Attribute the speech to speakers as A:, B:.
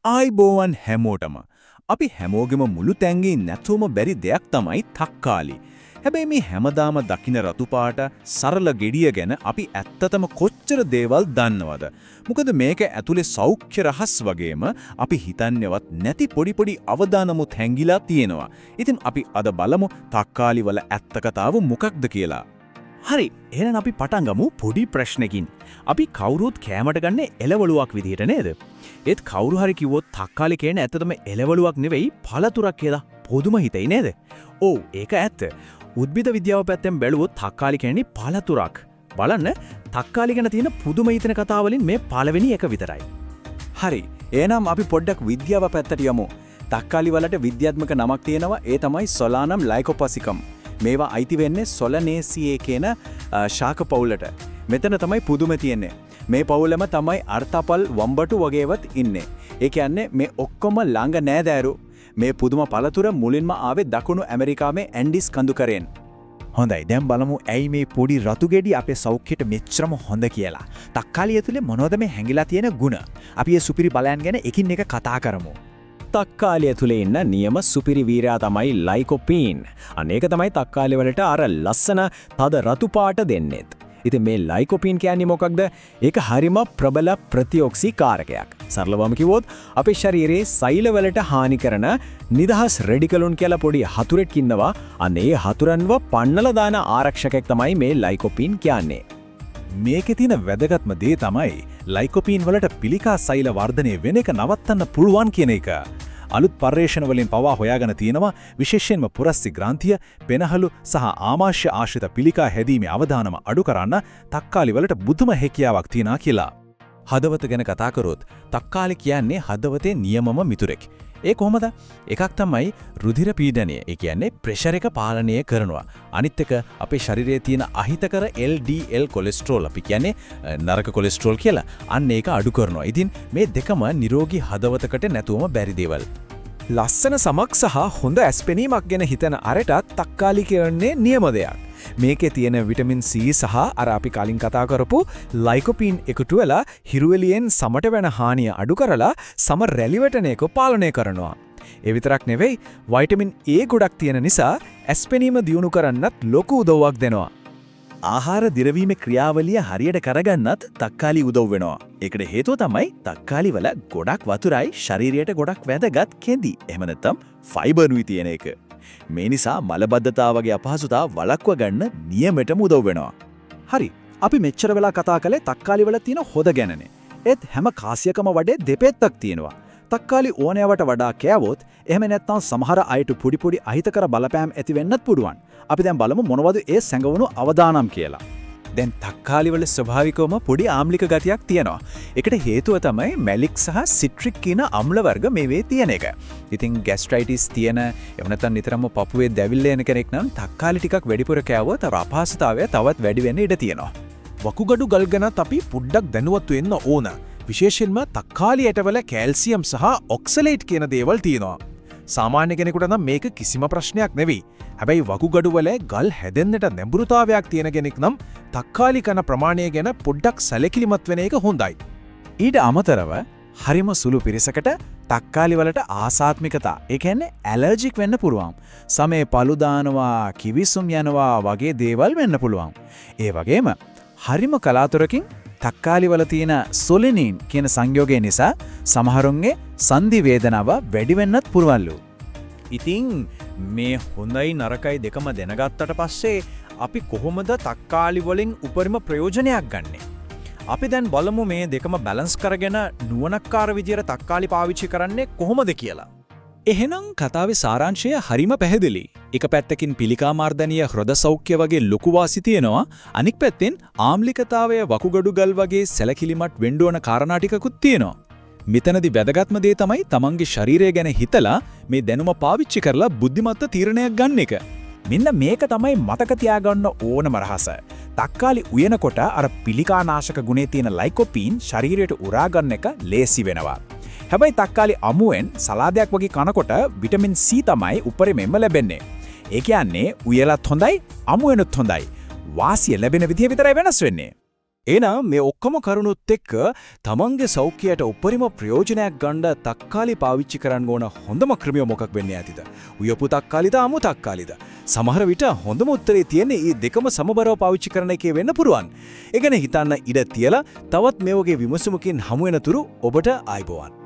A: ආයිබෝවන් හැමෝටම. අපි හැමෝගෙම මුළු තැන්ගේ නැතුවම බැරි දෙයක් තමයි තක්කාලි. හැබැයි මේ හැමදාම දකින රතු පාට සරල ගෙඩිය ගැන අපි ඇත්තටම කොච්චර දේවල් දන්නවද? මොකද මේක ඇතුලේ සෞඛ්‍ය රහස් වගේම අපි හිතන්නේවත් නැති පොඩි පොඩි අවදානමුත් හැංගිලා තියෙනවා. ඉතින් අපි අද බලමු තක්කාලි වල ඇත්ත කතාව මොකක්ද කියලා.
B: හරි, එහෙනම් අපි පටන් ගමු පොඩි ප්‍රශ්නකින්. අපි කවුරුත් කෑමට ගන්නේ එළවලුවක් විදිහට නේද? ඒත් කවුරු හරි කිව්වොත් තක්කාලි කියන්නේ ඇත්තටම එළවලුවක් නෙවෙයි පළතුරක් කියලා පුදුම හිතෙයි නේද? ඔව්, ඒක ඇත්ත. උද්භිද විද්‍යාව පැත්තෙන් බැලුවොත් තක්කාලි කියන්නේ පළතුරක්. බලන්න, තක්කාලි ගැන තියෙන පුදුම හිතෙන කතාවලින් මේ පළවෙනි එක විතරයි.
C: හරි. එහෙනම් අපි පොඩ්ඩක් විද්‍යාව පැත්තට යමු. තක්කාලි වලට විද්‍යාත්මක නමක් තියෙනවා. ඒ තමයි සොලානම් ලයිකෝපසිකම්. මේවා අයිති වෙන්නේ සොලනේසියේ කියන ශාක පවුලට. මෙතන තමයි පුදුම තියෙන්නේ. මේ පවුලෙම තමයි අර්ථපල් වම්බටු වගේවත් ඉන්නේ. ඒ කියන්නේ මේ ඔක්කොම ළඟ නෑදෑරු. මේ පුදුම පළතුර මුලින්ම ආවේ දකුණු ඇමරිකාවේ ඇන්ඩිස් කඳුකරෙන්.
D: හොඳයි, දැන් බලමු ඇයි මේ පොඩි රතු ගෙඩි අපේ සෞඛ්‍යයට මෙච්චරම හොඳ කියලා. තක්කාලි ඇතුලේ මොනවද මේ හැංගිලා තියෙන ගුණ? අපි ඒ සුපිරි බලයන් ගැන එකින් එක කතා කරමු.
E: තක්කාලි ඇතුලේ ඉන්න නියම සුපිරි වීරයා තමයි ලයිකෝපීන්. අන්න ඒක තමයි තක්කාලි වලට අර ලස්සන තද රතු පාට දෙන්නෙත්. ඉතින් මේ ලයිකෝපීන් කියන්නේ මොකක්ද? ඒක හරිම ප්‍රබල ප්‍රතිඔක්සිකාරකයක්. සරලවම කිව්වොත් අපේ ශරීරයේ සෛල වලට හානි කරන නිදහස් රැඩිකලුන් කියලා පොඩි හතුරෙක් ඉන්නවා. අන්න ඒ හතුරන්ව පන්නලා දාන ආරක්ෂකයෙක් තමයි මේ ලයිකෝපීන් කියන්නේ.
A: මේකේ තියෙන වැදගත්ම දේ තමයි ලයිකෝපීන් වලට පිළිකා සෛල වර්ධනය වෙන එක නවත්තන්න පුළුවන් කියන එක. අලුත් පර්යේෂණ වලින් පවා හොයාගෙන තියෙනවා විශේෂයෙන්ම පුරස්ථි ග්‍රන්ථිය, පෙනහළු සහ ආමාශය ආශ්‍රිත පිළිකා හැදීමේ අවදානම අඩු කරන්න තක්කාලි වලට බුදුම හැකියාවක් තියෙනවා කියලා. හදවත ගැන කතා කරොත් තක්කාලි කියන්නේ හදවතේ නියමම මිතුරෙක්. ඒ කොහොමද? එකක් තමයි රුධිර පීඩනය. ඒ කියන්නේ ප්‍රෙෂර් එක පාලනය කරනවා. අනිත් එක අපේ ශරීරයේ තියෙන අහිතකර LDL cholesterol, අපි කියන්නේ නරක කොලෙස්ටරෝල් කියලා. අන්න ඒක අඩු කරනවා. ඉතින් මේ දෙකම නිරෝගී හදවතකට නැතුවම බැරි දේවල්.
F: ලස්සන සමක් සහ හොඳ ඇස් පෙනීමක් ගැන හිතන අයටත් තක්කාලි කියන්නේ නියම දෙයක්. මේකේ තියෙන විටමින් C සහ අර අපි කලින් කතා කරපු ලයිකෝපීන් එකතු වෙලා හිරු එළියෙන් සමට වෙන හානිය අඩු කරලා සම රැලි වැටෙන එක පාලනය කරනවා. ඒ විතරක් නෙවෙයි, වයිටමින් A ගොඩක් තියෙන නිසා ඇස් පෙනීම දියුණු කරන්නත් ලොකු උදව්වක් දෙනවා.
C: ආහාර දිරවීමේ ක්‍රියාවලිය හරියට කරගන්නත් තක්කාලි උදව් වෙනවා. ඒකට හේතුව තමයි තක්කාලි වල ගොඩක් වතුරයි ශරීරයට ගොඩක් වැදගත් කෙඳි, එහෙම නැත්නම් ෆයිබර් නුයි තියෙන එක. මේ නිසා මලබද්ධතාව වගේ අපහසුතා වළක්ව ගන්න නියමෙටම උදව් වෙනවා.
D: හරි. අපි මෙච්චර වෙලා කතා කළේ තක්කාලි වල තියෙන හොඳ ගැනනේ. ඒත් හැම කාසියකම වඩේ දෙපැත්තක් තියෙනවා. තක්කාලි ඕනෑවට වඩා කෑවොත්, එහෙම නැත්නම් සමහර අයට පොඩි පොඩි අහිතකර බලපෑම් ඇති වෙන්නත් පුළුවන්. අපි දැන් බලමු මොනවද ඒ සැඟවුණු අවදානම් කියලා.
F: දැන් තක්කාලි වල ස්වභාවිකවම පොඩි ආම්ලික ගතියක් තියෙනවා. ඒකට හේතුව තමයි මැලික් සහ සිට්‍රික් කියන අම්ල වර්ග මේවේ තියෙන එක. ඉතින් ගැස්ට්‍රයිටිස් තියෙන, එහෙම නැත්නම් නිතරම පපුවේ දැවිල්ල එන කෙනෙක් නම් තක්කාලි ටිකක් වැඩිපුර කෑවොත් අර අපහසුතාවය තවත් වැඩි වෙන්න ඉඩ තියෙනවා.
G: වකුගඩු ගල් ගැනත් අපි පොඩ්ඩක් දැනුවත් වෙන්න ඕන. විශේෂයෙන්ම තක්කාලි ඇටවල කැල්සියම් සහ ඔක්සලේට් කියන දේවල් තියෙනවා. සාමාන්‍ය කෙනෙකුට නම් මේක කිසිම ප්‍රශ්නයක් නෙවෙයි. හැබැයි වකුගඩු වල ගල් හැදෙන්නට නැඹුරුතාවයක් තියෙන කෙනෙක් නම් තක්කාලි කන ප්‍රමාණය ගැන පොඩ්ඩක් සැලකිලිමත් වෙන එක හොඳයි.
D: ඊට අමතරව හරිම සුළු පිරිසකට තක්කාලි වලට ආසාත්මිකතා, ඒ කියන්නේ ඇලර්ජික් වෙන්න පුළුවන්. සමේ පළු දානවා, කිවිසුම් යනවා වගේ දේවල් වෙන්න පුළුවන්. ඒ වගේම හරිම කලාතුරකින් තක්කාලි වල තියෙන සොලෙනින් කියන සංයෝගය නිසා සමහරුන්ගේ සන්ධි වේදනාව වැඩි වෙන්නත් පුළුවන්ලු.
B: ඉතින් මේ හොඳයි නරකයි දෙකම දැනගත්තට පස්සේ අපි කොහොමද තක්කාලි වලින් උපරිම ප්‍රයෝජනයක් ගන්නෙ? අපි දැන් බලමු මේ දෙකම බැලන්ස් කරගෙන නුවණක්කාර විදියට තක්කාලි පාවිච්චි කරන්නේ කොහොමද කියලා.
F: එහෙනම් කතාවේ සාරාංශය හරිම පැහැදිලි. එක පැත්තකින් පිළිකා මර්ධනීය, හෘද සෞඛ්‍ය වගේ ලොකු වාසි තියෙනවා. අනික් පැත්තෙන් ආම්ලිකතාවය, වකුගඩු ගල් වගේ සැලකිලිමත් වෙන්න ඕන කාරණා ටිකකුත් තියෙනවා. මෙතනදි වැදගත්ම දේ තමයි තමන්ගේ ශරීරය ගැන හිතලා මේ දැනුම පාවිච්චි කරලා බුද්ධිමත් තීරණයක් ගන්න එක.
D: මෙන්න මේක තමයි මතක තියාගන්න ඕනම රහස. තක්කාලි උයනකොට අර පිළිකානාශක ගුණේ තියෙන ලයිකෝපීන් ශරීරයට උරා ගන්න එක ලේසි වෙනවා. හැබැයි තක්කාලි අමුවෙන් සලාදයක් වගේ කනකොට විටමින් C තමයි උපරිමයෙන්ම ලැබෙන්නේ. ඒ කියන්නේ උයලත් හොඳයි, අමුවෙනුත් හොඳයි. වාසිය ලැබෙන විදිය විතරයි වෙනස් වෙන්නේ.
A: එහෙනම් මේ ඔක්කොම කරුණුත් එක්ක තමන්ගේ සෞඛ්‍යයට උපරිම ප්‍රයෝජනයක් ගන්න තක්කාලි පාවිච්චි කරන්න ඕන හොඳම ක්‍රමය මොකක් වෙන්නේ ඇතිද? උයපු තක්කාලිද අමු තක්කාලිද? සමහර විට හොඳම උත්තරේ තියෙන්නේ මේ දෙකම සමබරව පාවිච්චි කරන එකේ වෙන්න පුළුවන්. ඒ ගැන හිතන්න ඉඩ තියලා තවත් මේ වගේ විමසුමකින් හමු වෙනතුරු ඔබට ආයිබෝවන්.